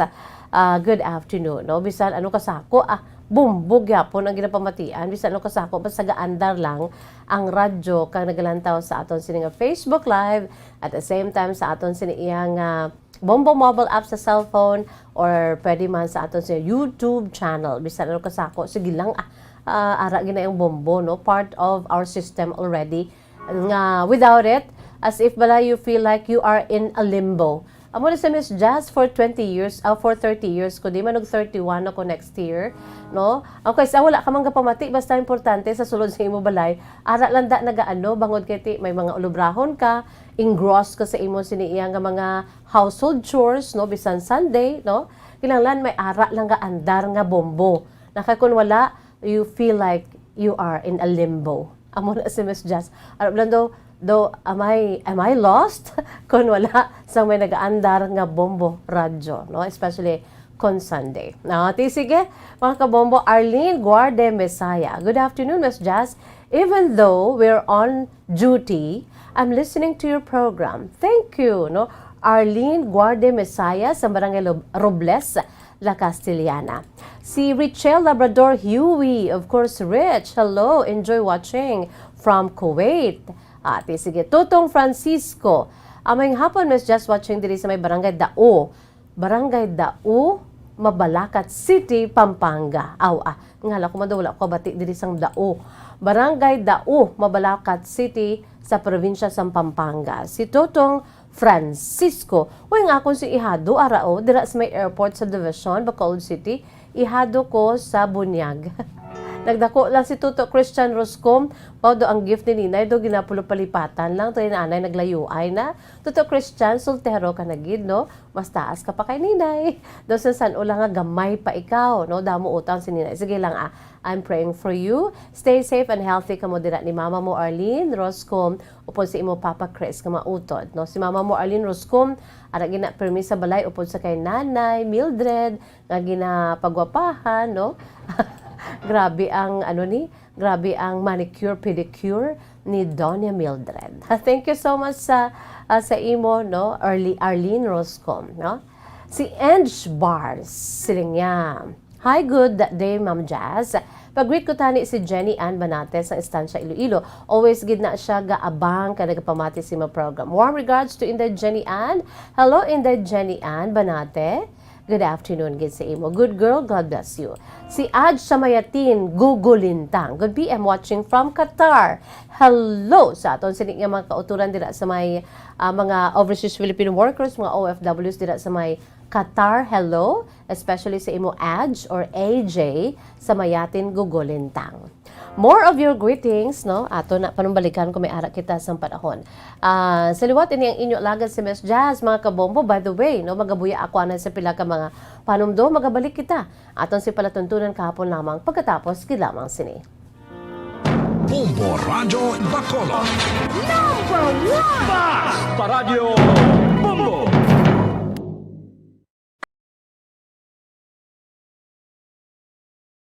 Ah, good afternoon, no? Bisan ano kasako, ah, bombo gyapon ang ginapamatian, bisan ano kasako, basta gaandar lang ang radyo kag nagalantaw sa aton sini nga Facebook Live, at the same time sa aton sini iyang, ah, Bombo mobile app sa cellphone, or pwede man sa aton sa YouTube channel. Bisan ano kasako, sige lang, ah, ah, ara gina yung bombo, no? Part of our system already. Nga, without it, as if bala you feel like you are in a limbo. Amo na si Miss Jazz for twenty years, ah, for thirty years ko, di man og thirty-one ako next year, no? Okay, sa wala ka man gapamati, basta importante sa sulod sa imo balay, ara lang da nagaano, bangod kay ti, may mga ulobrahon ka, engrossed ka sa imo sini iya nga mga household chores, no, bisan Sunday, no, kinahanglan may ara lang nga andar nga bombo. Na kay kun wala, you feel like you are in a limbo. Amo na si Miss Jazz. Ano lang daw, daw, am I, am I lost? Kun wala sang may nagaandar nga bombo radyo, no, especially kon Sunday. No, ti sige, mga kabombo, Arlene Guarde Mesaya. Good afternoon, Miss Jazz. Even though we're on duty, I'm listening to your program. Thank you, no? Arlene Guarde Mesaya sa Barangay Lob-, Robles, La Castellana. Si Richel Labrador Huey, of course, Rich, hello, enjoy watching from Kuwait. Ati, sige, Tutong Francisco, amay hapon, Miss Jazz, watching diri sa may Barangay Dao. Barangay Dao, Mabalacat City, Pampanga. Aw, ah, ngala ko man daw wala ko bati diri sang Dao. Barangay Dao, Mabalacat City, sa probinsya sang Pampanga. Si Totong Francisco. Uy, nga akon si ihado, ara, o, dira sa may airport sa Division, Bacolod City. Ihado ko sa bunyag. Nagdako lang si Toto Christian Roscom. Mao do ang gift ni Ninay, do ginapulupalipatan lang. Tayo na anay naglayuay na. Toto Christian, soltero ka na gid, no? Mas taas ka pa kay Ninay. Daw sa san-o lang nga gamay pa ikaw, no? Damo utang si Ninay. Sige lang, ah. I'm praying for you. Stay safe and healthy kamo dira ni mama mo, Arlene Roscom, upod sa imo papa Chris nga mautod, no? Si mama mo, Arlene Roscom, ara gina permi sa balay upod sa kay Nanay Mildred nga ginapagwapahan, no? Grabe ang, ano ni, grabe ang manicure, pedicure ni Doña Mildred. Thank you so much sa, ah, sa imo, no, Arle-, Arlene Roscom, no? Si Ange Bars, siling niya, "Hi, good day, Ma'am Jazz. Pag-greet ko tani si Jenny Ann Banate sa Estancia, Iloilo. Always gid na siya gaabang kag nagapamati sa imo program. Warm regards to Inday Jenny Ann." Hello, Inday Jenny Ann Banate. Good afternoon gid sa imo. Good girl, God bless you. Si Aj Samayatin Gugulintang. Good P M, watching from Qatar. Hello sa aton sini nga mga kauturan dira sa may, ah, mga overseas Filipino workers, mga O F Ws dira sa may Qatar. Hello, especially sa imo Aj or A J Samayatin Gugulintang. More of your greetings, no? Ato na panumbalikan kung may ara kita sang panahon. Ah, sa liwat ini ang inyo alagad si Miss Jazz, mga kabombo. By the way, no, magabuya ako anay sa pila ka mga panumdo, magabalik kita. Aton si palatuntunan kahapon lamang pagkatapos gid lamang sini. Bombo Radyo Bacolod. Number one! Basta Radyo Bombo!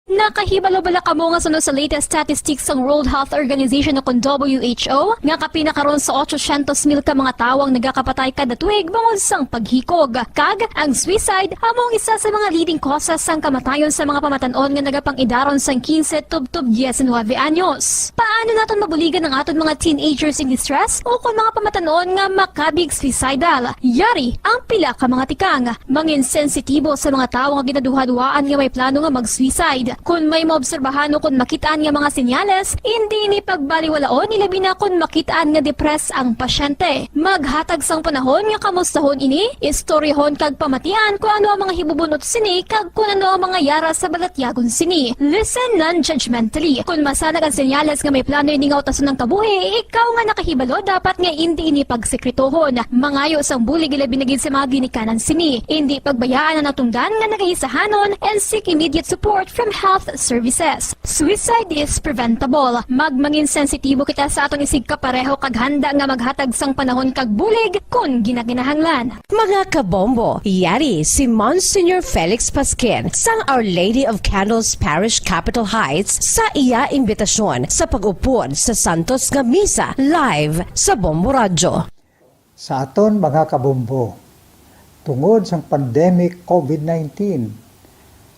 Nakahibalo bala kamo nga suno sa latest statistics sang World Health Organization o kon W H O, nga kapin na karon sa otsosyentos mil ka mga tawo ang nagakapatay kada tuig bangod sang paghikog? Kag ang suicide amo ang isa sa mga leading causes sang kamatayon sa mga pamatan-on nga nagapang-idaron sang quince tubtob diecinuebe anyos. Paano naton mabuligan ang aton mga teenagers in distress o kon mga pamatan-on nga makabig suicidal? Yari ang pila ka mga tikang. Mangin sensitibo sa mga tawo nga ginaduhaduhaan nga may plano nga mag-suicide. Kon may maobserbahan o kon makit-an nga mga senyales, indi ini pagbaliwalaon, ilabi na kon makit-an nga depressed ang pasyente. Maghatag sang panahon nga kamustahon ini, istoryahon kag pamatian kon ano ang mga hibubun-ot sini kag kon ano ang mga yara sa balatyagon sini. Listen non-judgmentally. Kon masanag ang senyales nga may plano ini nga utason ang kabuhi, ikaw nga nakahibalo dapat nga indi ini pagsekretohon. Mangayo sang bulig, ilabi na gid sa mga ginikanan sini. Indi pagbayaan ang natungdan nga nagaisahanon and seek immediate support from health services. Suicide is preventable. Magmangin sensitibo kita sa aton isigkapareho kag handa nga maghatag sang panahon kag bulig kon ginakinahanglan. Mga kabombo, yari si Monsignor Felix Pasquin sang Our Lady of Candles Parish, Capitol Heights, sa iya imbitasyon sa pag-upod sa santos nga misa live sa Bombo Radyo. Sa aton mga kabombo, tungod sang pandemic COVID nineteen,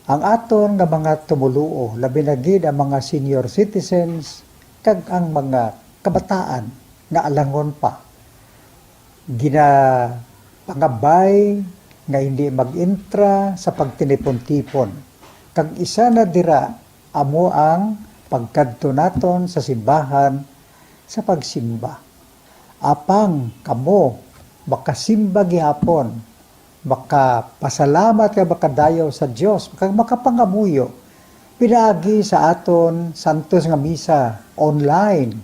ang aton nga mga tumoluo, labi na gid ang mga senior citizens kag ang mga kabataan nga alangon pa, ginapangabay nga hindi mag-intra sa pagtinipon-tipon. Kag isa na dira amo ang pagkadto naton sa simbahan sa pagsimba. Apang kamo makasimba gihapon, makapasalamat kag makadayaw sa Dios, kag makapangamuyo pinaagi sa aton santos nga misa online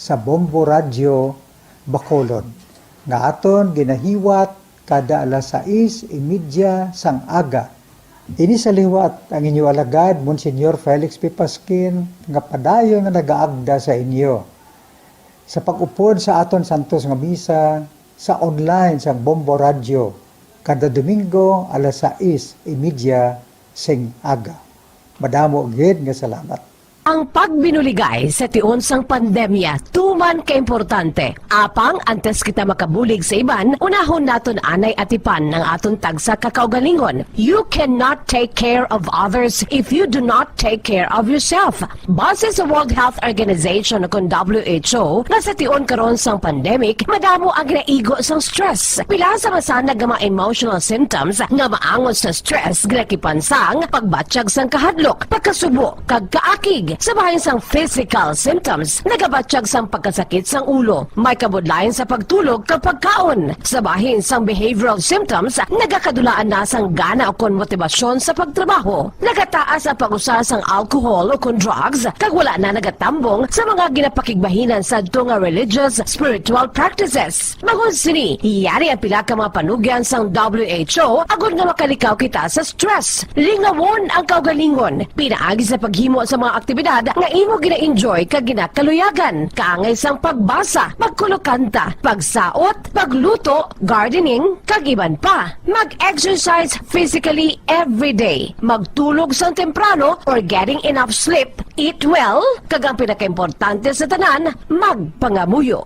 sa Bombo Radyo Bacolod, nga aton ginahiwat kada alas sais y media sang aga. Ini sa liwat ang inyo alagad, Monsignor Felix P. Pasquin, nga padayon nga nagaagda sa inyo sa pag-upod sa aton santos nga misa sa online sang Bombo Radyo kada Domingo alas sais y media sing aga. Madamo gid nga salamat. Ang pagbinuligay sa tion sang pandemya tuman kaimportante. Apang antes kita makabulig sa iban, unahon naton anay atipan ang aton tagsa ka kaugalingon. You cannot take care of others if you do not take care of yourself. Base sa World Health Organization, o kon W H O, nga sa tion karon sang pandemic, madamo ang ginaigo sang stress. Pila sa masanag nga mga emotional symptoms nga maangot sa stress ginakipan sang pagbatyag sang kahadlok, pagkasubo, kag kaakig. Sa bahin sang physical symptoms, nagabatyag sang pagkasakit sang ulo, may kabudlayan sa pagtulog kag pagkaon. Sa bahin sang behavioral symptoms, nagakadulaan na sang gana ukon motibasyon sa pagtrabaho. Nagataas ang pag-usa sang alcohol ukon drugs, kag wala na nagatambong sa mga ginapakigbahinan sadto nga religious, spiritual practices. Bangod sini, yari ang pila ka mga panugyan sang W H O agod nga makalikaw kita sa stress. Lingawon ang kaugalingon pinaagi sa paghimo sa mga aktibidad nga imo gina-enjoy kag ginakaluyagan, kaangay sang pagbasa, pagkulokanta, pagsaot, pagluto, gardening, kag iban pa. Mag-exercise physically every day. Magtulog sang temprano or getting enough sleep. Eat well, kag ang pinakaimportante sa tanan, magpangamuyo.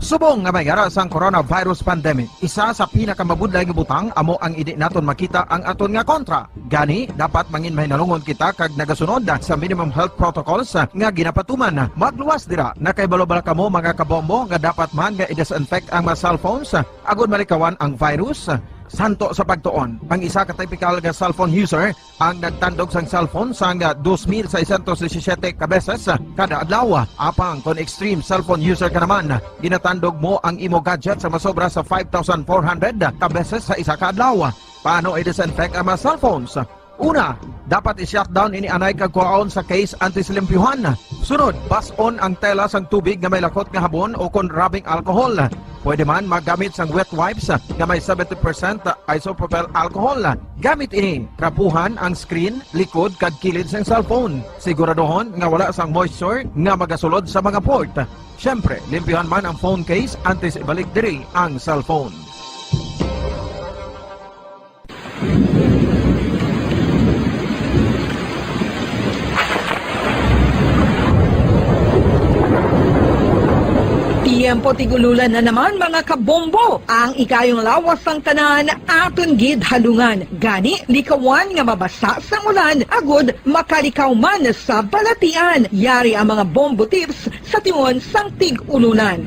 Subong nga may yara sang coronavirus pandemic, isa sa pinakamabudlay nga butang amo ang indi naton makita ang aton nga kontra. Gani, dapat mangin mahinalungon kita kag nagasunod sa minimum health protocols nga ginapatuman. Magluwas dira, nakahibalo bala kamo, mga kabombo, nga dapat man nga i-disinfect ang mga cellphones agod malikawan ang virus? Santo sa pagtuon, ang isa ka typical nga cellphone user ang nagtandog sang cellphone sang dos mil seiscientos disisiete ka beses kada adlaw. Apang kon extreme cellphone user ka naman, ginatandog mo ang imo gadget sa masobra sa five thousand four hundred ka beses sa isa ka adlaw. Paano i-disinfect ang mga cellphones? Una, dapat i-shutdown ini anay kag kuhaon sa case antes limpyuhan. Sunod, bas-on ang tela sang tubig nga may lakot nga habon o kon rubbing alcohol. Pwede man maggamit sang wet wipes nga may seventy percent isopropyl alcohol. Gamit ini, trapuhan ang screen, likod, kag kilid sang cellphone. Siguraduhon nga wala sang moisture nga magasulod sa mga port. Siyempre, limpyuhan man ang phone case antes ibalik diri ang cellphone. Tiyempo tig-ululan na naman, mga kabombo. Ang ikayong lawas sang tanan aton gid halungan. Gani, likawan nga mabasa sang ulan agod makalikaw man sa balatian. Yari ang mga bombo tips sa tion sang tig-ululan.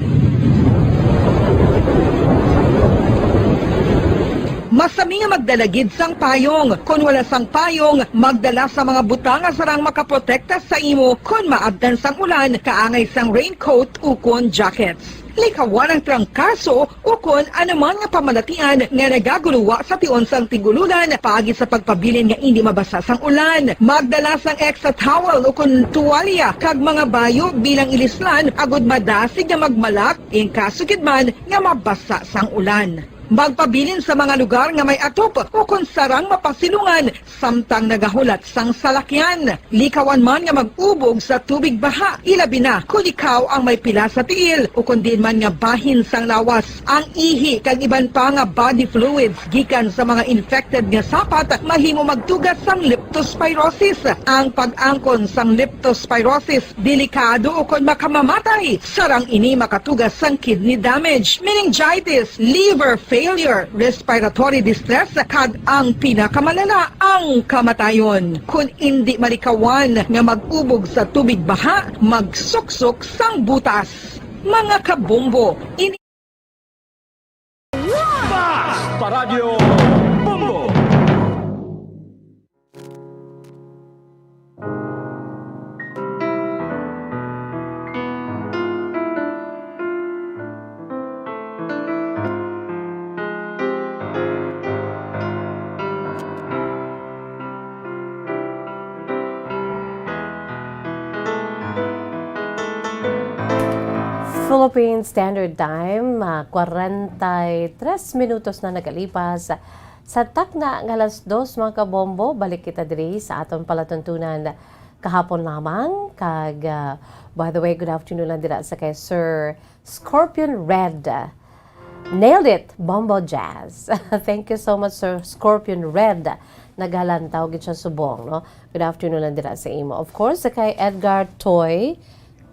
Mas Sa mga magdala gid sang payong. Kon wala sang payong, magdala sa mga butang nga sarang makaprotekta sa imo kon maabtan sang ulan, kaangay sang raincoat ukon jackets. Likawan ang trangkaso ukon anuman nga pamalatian nga nagaguluwa sa tion sang tig-ululan paagi sa pagpabilin nga indi mabasa sang ulan. Magdala sang extra towel ukon tuwalya kag mga bayo bilang ilislan agud madasig nga magmalak in kaso gid man nga mabasa sang ulan. Magpabilin sa mga lugar nga may atop ukon sarang mapasilungan samtang nagahulat sang salakyan. Likawan man nga mag-ubog sa tubig baha, ilabi na kon ikaw ang may pila sa tiil ukon diin man nga bahin sang lawas. Ang ihi kag iban pa nga body fluids gikan sa mga infected nga sapat mahimo magtuga sang leptospirosis. Ang pag-angkon sang leptospirosis delikado ukon makamamatay. Sarang ini makatuga sang kidney damage, meningitis, liver failure, respiratory distress, kag ang pinakamalala, ang kamatayon. Kon indi malikawan nga mag-ubog sa tubig baha, magsuksok sang butas. Mga kabombo, ini Bas Paradyo Bombo! Philippine Standard Time, ah, kwarenta y tres minutos na nagalipas. Sa takna nga alas dos, mga kabombo, balik kita diri sa aton palatuntunan kahapon lamang. Kag, ah, by the way, good afternoon lang dira sa kay Sir Scorpion Red. Nailed it, Bombo Jazz. Thank you so much, Sir Scorpion Red. Nagalantaw gid siya subong, no? Good afternoon lang dira sa imo. Of course, sa kay Edgar Toy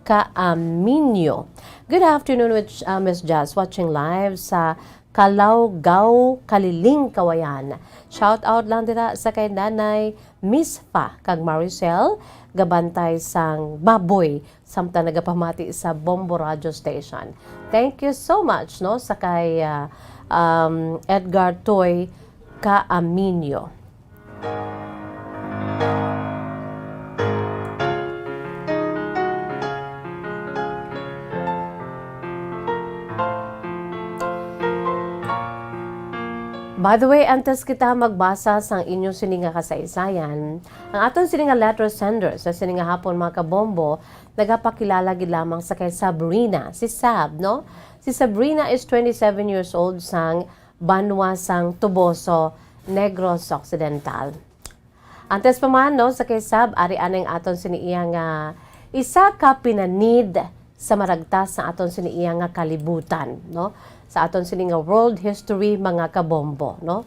Kaaminyo. Good afternoon, with, uh, Miss Jazz, watching live sa Calaugaw, Kaliling, Kawayan. Shout out lang dira sa kay Nanay Misfa kag Maricel, gabantay sang baboy samtang nagapamati sa Bombo Radio Station. Thank you so much, no, sa kay, ah, um, Edgar Toy Kaaminyo. By the way, antes kita magbasa sang inyo sini nga kasaysayan, ang aton sini nga letter sender sa sini nga hapon, mga kabombo, nagapakilala gid lamang sa kay Sabrina. Si Sab, no? Si Sabrina is twenty-seven years old sang banwa sang Toboso, Negros Occidental. Antes pa man, no, sa kay Sab, ari anay ang aton sini iya nga isa ka pinanid sa maragtas sa aton sini iya nga kalibutan, no? Sa aton sini nga world history, mga kabombo, no?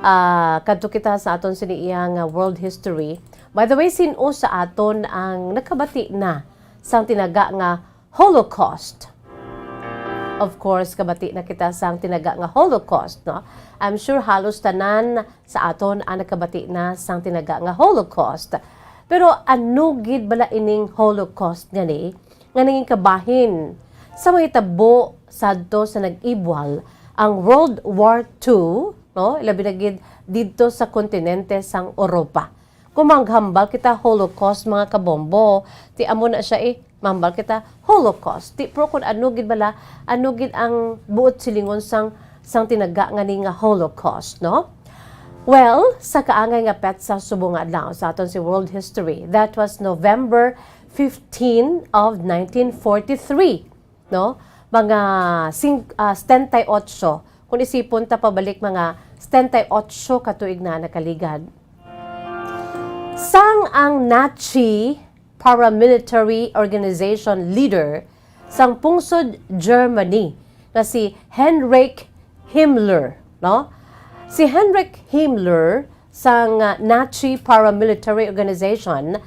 Ah, kadto kita sa aton sini iya nga world history. By the way, sin-o sa aton ang nakabati na sang tinaga nga Holocaust? Of course, kabati na kita sang tinaga nga Holocaust, no? I'm sure halos tanan sa aton ang nakabati na sang tinaga nga Holocaust. Pero ano gid bala ining Holocaust ngani nga nangin kabahin sa mahitabo sadto sa nag-ibwal ang World War Two, no? Ilabi na gid didto sa kontinente sang Europa. Kung maghambal kita Holocaust, mga kabombo, ti amo na siya eh, mahambal kita Holocaust. Ti, pero kung ano gid bala, ano gid ang buot silingon sang, sang tinaga ngani nga Holocaust, no? Well, sa kaangay nga petsa subong nga adlaw sa aton si world history, that was November fifteen of nineteen forty-three, no? Mga sing-, ah, setenta y ocho. Kung isipon ta pabalik, mga setenta y ocho ka tuig na nakaligad. Sang ang Nazi paramilitary organization leader sang pungsod Germany nga si Heinrich Himmler, no? Si Heinrich Himmler sang, ah, Nazi paramilitary organization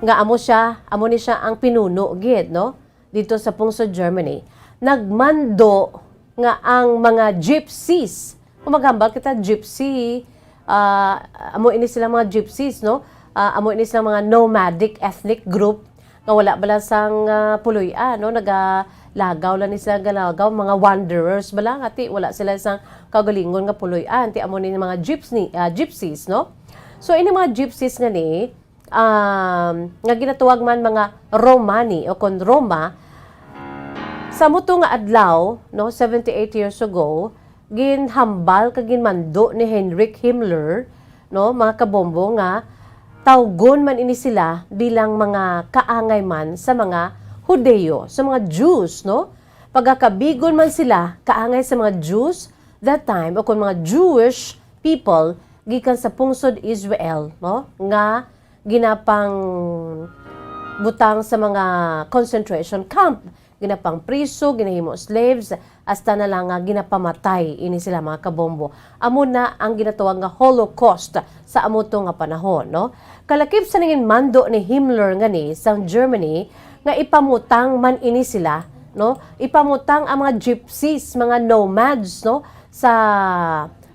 nga amo siya, amo ni siya ang pinuno gid, no? Dito sa pungsod Germany, nagmando nga ang mga gypsies, kung maghambal kita gypsy, ah, amo ini sila mga gypsies, no? Ah, amo ini sila mga nomadic ethnic group nga wala bala sang, ah, puloy-an, no? Naga-, lagaw lang ni sila galagaw, mga wanderers bala, nga ti wala sila sang kaugalingon nga puloy-an, ti amo ni mga gypsy, ah, gypsies, no? So, ini mga gypsies nga ni, um, nga ginatawag man mga Romani o kon Roma, sa muto nga adlaw, no, seventy-eight years ago, ginhambal kag ginmando ni Heinrich Himmler, no, mga kabombo, nga tawgon man ini sila bilang mga kaangay man sa mga Hudeyo, sa mga Jews, no? Pagakabigon man sila kaangay sa mga Jews that time, o kung mga Jewish people gikan sa pungsod Israel, no, nga ginapang butang sa mga concentration camp, ginapang priso, ginahimo slaves, hasta na lang nga ginapamatay ini sila, mga kabombo. Amo na ang ginatawag nga Holocaust sa amo to nga panahon, no? Kalakip sa nangin mando ni Himmler ngani sang Germany nga ipamutang man ini sila, no? Ipamutang ang mga gypsies, mga nomads, no? Sa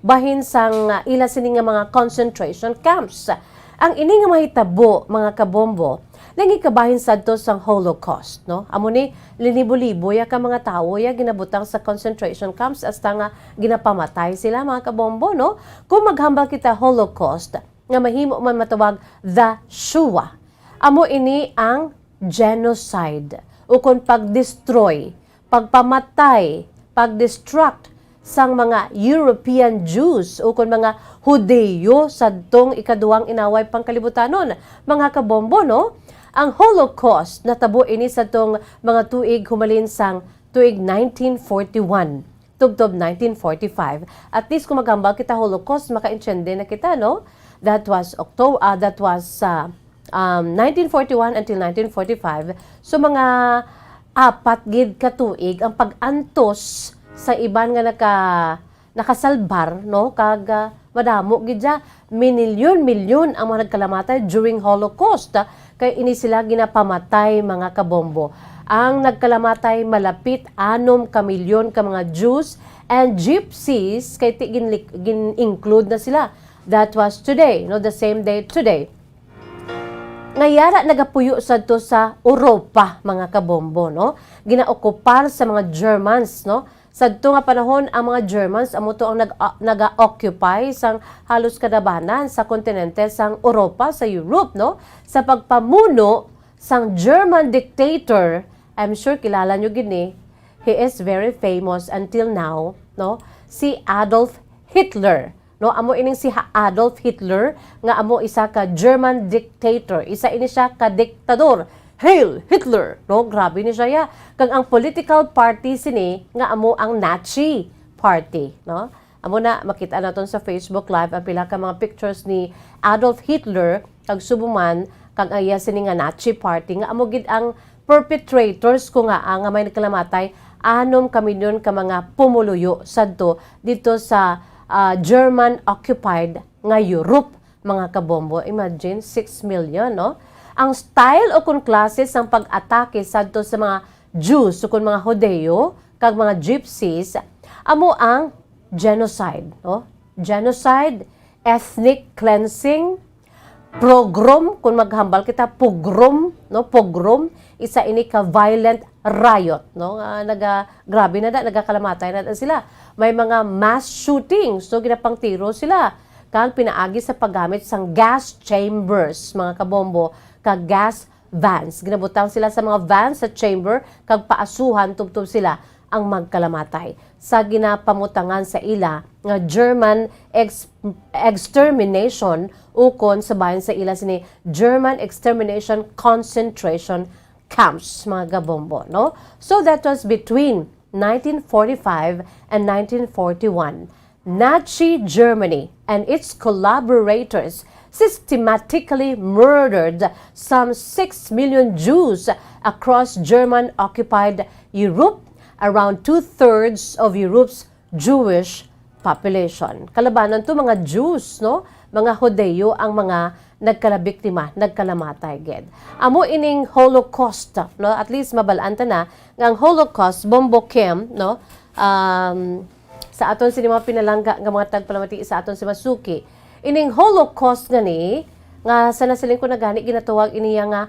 bahin sang, ah, ila sini nga mga concentration camps. Ang ini nga mahitabo, mga kabombo, nangikabahin sadto sang Holocaust, no? Amo ni, linibo-libo ya ka mga tawo ya ginabutang sa concentration camps hasta nga ginapamatay sila, mga kabombo, no? Kung maghambal kita Holocaust, nga mahimo man matawag the Shoah, amo ini ang genocide, ukon pag-destroy, pagpamatay, pag-destruct sang mga European Jews ukon mga Hudiyo sadtong ikaduhang inaway pangkalibutanon, mga kabombo, no? Ang Holocaust natabo ini sadtong mga tuig humalin sang tuig nineteen forty-one tubtob nineteen forty-five. At least kung maghambal kita Holocaust, makaintindi na kita, no? That was Octo-, ah, that was, ah, um, nineteen forty-one until nineteen forty-five. So, mga apat gid ka tuig ang pag-antos sa iban nga naka-, nakasalbar, no? Kag, ah, madamo gid siya. Minilyon-milyon ang mga nagkalamatay during Holocaust, ah, kay ini sila ginapamatay, mga kabombo. Ang nagkalamatay malapit anom ka milyon ka mga Jews and Gypsies kay ti ginlik-, gin-include na sila. That was today, no, the same day today. Nga yara nagapuyo sadto sa Europa, mga kabombo, no? Ginaokupar sa mga Germans, no? Sadto nga panahon, ang mga Germans amo to ang nag-, ah, naga-occupy sang halos kadabanan sa kontinente sang Europa, sa Europe, no? Sa pagpamuno sang German dictator, I'm sure kilala nyo gini, he is very famous until now, no? Si Adolf Hitler, no? Amo ining si Ha-, Adolf Hitler nga amo isa ka German dictator, isa ini siya ka diktador. Hail Hitler, no? Grabe ni siya, ya. Kag ang political party sini nga amo ang Nazi Party, no? Amo na, makita naton sa Facebook Live ang pila ka mga pictures ni Adolf Hitler kag subong man kag ang iya sini nga Nazi Party nga amo gid ang perpetrators ko nga, ah, nga may nagkalamatay anom ka milyon ka mga pumuluyo sadto dito sa, ah, German occupied nga Europe, mga kabombo. Imagine, six million, no? Ang style o kon klase sang pag-atake sadto sa mga Jews o kon mga Hudeyo kag mga Gypsies amo ang genocide, no? Genocide, ethnic cleansing, pogrom, kung maghambal kita, pogrom, no? Pogrom, isa ini ka violent riot, no? Nga naga-, grabe na da, nagakalamatay na da sila. May mga mass shootings, so ginapangtiro sila. Kag pinaagi sa paggamit sang gas chambers, mga kabombo, kag gas vans. Ginabutang sila sa mga vans sa chamber kag paasuhan tubtob sila ang magkalamatay sa ginapamutangan sa ila nga German ex-, extermination, ukon sa bahin sa ila sini German extermination concentration camps, mga kabombo, no? So that was between nineteen forty-five and nineteen forty-one. Nazi Germany and its collaborators systematically murdered some six million Jews across German-occupied Europe, around two-thirds of Europe's Jewish population. Kalabanan to mga Jews, no? Mga Hudeyo ang mga nagkalabiktima, nagkalamatay gid. Amo ining Holocaust, no? At least mabal-an ta na nga ang Holocaust, Bombo Kim, no? Um, sa aton sini mga pinalangga nga mga tagpalamati sa aton si Masuki. Ining Holocaust nga ni, nga sa nasiling ko na gani ginatawag ini nga